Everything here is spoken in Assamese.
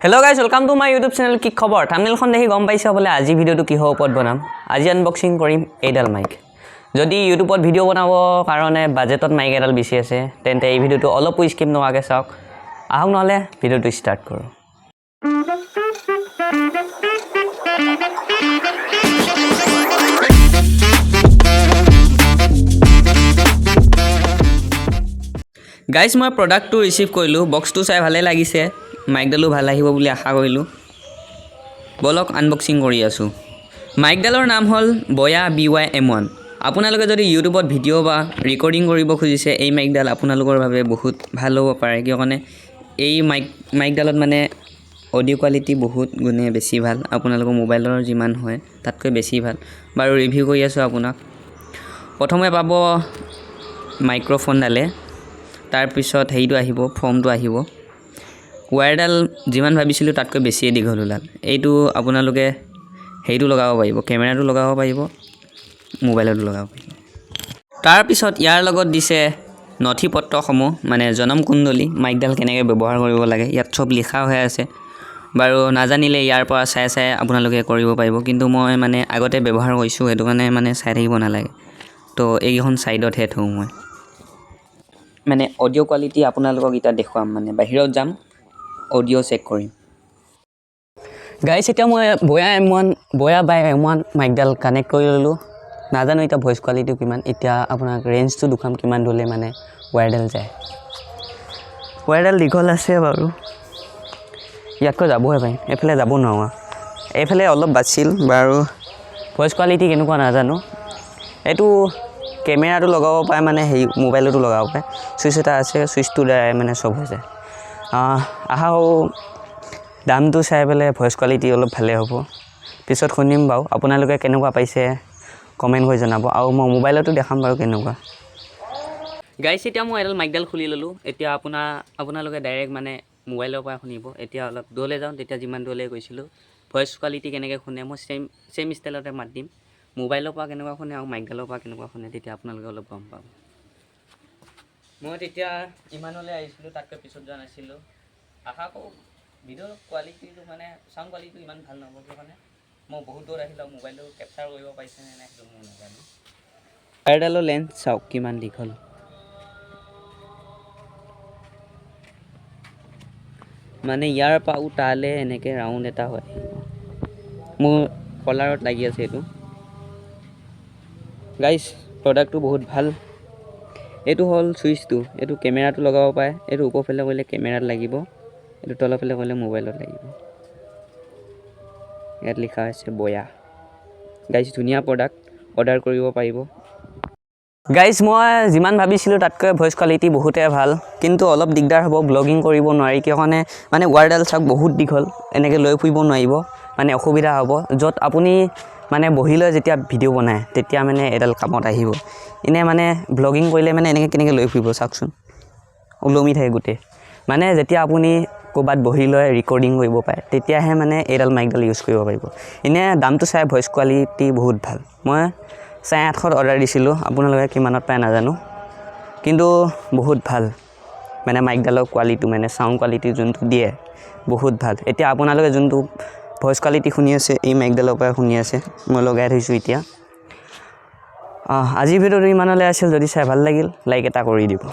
Hello guys, welcome to my YouTube channel. কি খবৰ? থাম্বনেইলখন দেখি গম পাইছে বোলে আজি ভিডিঅ'টো কিহৰ ওপৰত বনাম। আজি আনবক্সিং কৰিম এইডাল মাইক। যদি ইউটিউবত ভিডিঅ' বনাবৰ কাৰণে বাজেটত মাইক এডাল বিচাৰি আছে, তেন্তে এই ভিডিঅ'টো অলপো স্কিপ নোহোৱাকৈ চাওক। আহক নহ'লে ভিডিঅ'টো ষ্টাৰ্ট কৰোঁ। গাইজ, মই প্ৰডাক্টটো ৰিচিভ কৰিলোঁ। বক্সটো চাই ভালেই লাগিছে। মাইকডালো ভাল আহিব বুলি আশা কৰিলোঁ। ব'লক, আনবক্সিং কৰি আছোঁ। মাইকডালৰ নাম হ'ল বয়া BY M1। আপোনালোকে যদি ইউটিউবত ভিডিঅ' বা ৰেকৰ্ডিং কৰিব খুজিছে, এই মাইকডাল আপোনালোকৰ বাবে বহুত ভাল হ'ব পাৰে। কিয় কাৰণে এই মাইকডালত মানে অডিঅ' কোৱালিটি বহুত গুণে বেছি ভাল, আপোনালোকৰ মোবাইলৰ যিমান হয় তাতকৈ বেছি ভাল। বাৰু, ৰিভিউ কৰি আছোঁ আপোনাক। প্ৰথমে পাব মাইক্ৰ'ফোনডালে, তাৰপিছত হেৰিটো আহিব, ফৰ্মটো আহিব। ৱায়াৰডাল যিমান ভাবিছিলোঁ তাতকৈ বেছিয়ে দীঘল ওলাল। এইটো আপোনালোকে হেৰিটো লগাব পাৰিব, কেমেৰাটো লগাব পাৰিব, মোবাইলতো লগাব পাৰিব। তাৰপিছত ইয়াৰ লগত দিছে নথি পত্ৰসমূহ, মানে জনম কুণ্ডলী, মাইকডাল কেনেকৈ ব্যৱহাৰ কৰিব লাগে ইয়াত চব লিখা হৈ আছে। বাৰু, নাজানিলে ইয়াৰ পৰা চাই চাই আপোনালোকে কৰিব পাৰিব। কিন্তু মই মানে আগতে ব্যৱহাৰ কৰিছোঁ, সেইটো কাৰণে মানে চাই থাকিব নালাগে। তো এইকেইখন ছাইডতহে থওঁ মই। মানে অডিঅ' কোৱালিটি আপোনালোকক এতিয়া দেখুৱাম, মানে বাহিৰত যাম, অডিঅ' চেক কৰিম। গাইছ, এতিয়া মই বয়া M1, বয়া বাই M1 মাইকডাল কানেক্ট কৰি ল'লোঁ। নাজানো এতিয়া ভইচ কোৱালিটিটো কিমান। এতিয়া আপোনাক ৰেঞ্জটো দেখুৱাম, কিমান দূৰলৈ মানে ৱায়াৰডাল যায়। ৱায়াৰডাল দীঘল আছে বাৰু, ইয়াতকৈ যাবহে পাৰিম, এইফালে যাব নোৱাৰোঁ। এইফালে অলপ বাচিল। বাৰু, ভইচ কোৱালিটি কেনেকুৱা নাজানো। এইটো কেমেৰাটো লগাব পাৰে, মানে হেৰি মোবাইলতো লগাব পাৰে। চুইচ এটা আছে, চুইচটোৰ দ্বাৰাই মানে চব হৈ যায়। আশা কৰোঁ দামটো চাই পেলাই ভইচ কোৱালিটি অলপ ভালেই হ'ব। পিছত শুনিম বাৰু। আপোনালোকে কেনেকুৱা পাইছে কমেণ্ট কৰি জনাব আৰু মই মোবাইলতো দেখাম বাৰু কেনেকুৱা। গাইছ, এতিয়া মই এডাল মাইকডাল খুলি ল'লোঁ। এতিয়া আপোনালোকে ডাইৰেক্ট মানে মোবাইলৰ পৰা শুনিব। এতিয়া অলপ দূৰলৈ যাওঁ, তেতিয়া যিমান দূৰলৈ গৈছিলোঁ ভইচ কোৱালিটি কেনেকৈ শুনে, মই ছেইম ছেইম ষ্টাইলতে মাত দিম। মোবাইলৰ পৰা কেনেকুৱা শুনে আৰু মাইকডালৰ পৰা কেনেকুৱা শুনে, তেতিয়া আপোনালোকে অলপ গম পাব। মই তেতিয়া ইমানলৈ আহিছিলোঁ, তাতকৈ পিছত যোৱা নাছিলোঁ। আশা কৰোঁ ভিডিঅ'ৰ কোৱালিটিটো, মানে চাউণ্ড কোৱালিটিটো ইমান ভাল নহ'ব। কিয় কাৰণে মই বহুত দূৰ আহিলোঁ আৰু মোবাইলটো কেপচাৰ কৰিব পাৰিছে নে নাই সেইটো মই নাজানো। ৱায়াৰডালৰ লেন্থ চাওক কিমান দীঘল। মানে ইয়াৰ পৰাও তালৈ এনেকৈ ৰাউণ্ড এটা হয়। মোৰ কলাৰত লাগি আছে এইটো। গাইছ, প্ৰডাক্টটো বহুত ভাল। এইটো হ'ল চুইচটো, এইটো কেমেৰাটো লগাব পাৰে। এইটো ওপৰফালে কৰিলে কেমেৰাত লাগিব, এইটো তলৰফালে কৰিলে মোবাইলত লাগিব। ইয়াত লিখা আছে বয়া। গাইছ, ধুনীয়া প্ৰডাক্ট, অৰ্ডাৰ কৰিব পাৰিব। গাইজ, মই যিমান ভাবিছিলোঁ তাতকৈ ভইচ কোৱালিটি বহুতে ভাল। কিন্তু অলপ দিগদাৰ হ'ব, ব্লগিং কৰিব নোৱাৰি। কিয় কাৰণে মানে ৱায়াৰডাল চাওক, বহুত দীঘল, এনেকৈ লৈ ফুৰিব নোৱাৰিব, মানে অসুবিধা হ'ব। য'ত আপুনি মানে বহি লৈ যেতিয়া ভিডিঅ' বনায়, তেতিয়া মানে এডাল কামত আহিব। এনেই মানে ব্লগিং কৰিলে মানে এনেকৈ কেনেকৈ লৈ ফুৰিব চাওকচোন, ওলমি থাকে গোটেই। মানে যেতিয়া আপুনি ক'ৰবাত বহি লৈ ৰেকৰ্ডিং কৰিব পাৰে, তেতিয়াহে মানে এইডাল মাইকডাল ইউজ কৰিব পাৰিব। এনেই দামটো চাই ভইচ কোৱালিটি বহুত ভাল। মই 850ত অৰ্ডাৰ দিছিলোঁ, আপোনালোকে কিমানত পায় নাজানো। কিন্তু বহুত ভাল, মানে মাইকডালৰ কোৱালিটি, মানে চাউণ্ড কোৱালিটি যোনটো দিয়ে বহুত ভাল। এতিয়া আপোনালোকে যোনটো ভইচ কোৱালিটি শুনি আছে, এই মাইকডালৰ পৰাই শুনি আছে। মই লগাই থৈছোঁ এতিয়া। আজিৰ ভিডিঅ'টো ইমানলৈ আছিল। যদি চাই ভাল লাগিল, লাইক এটা কৰি দিব।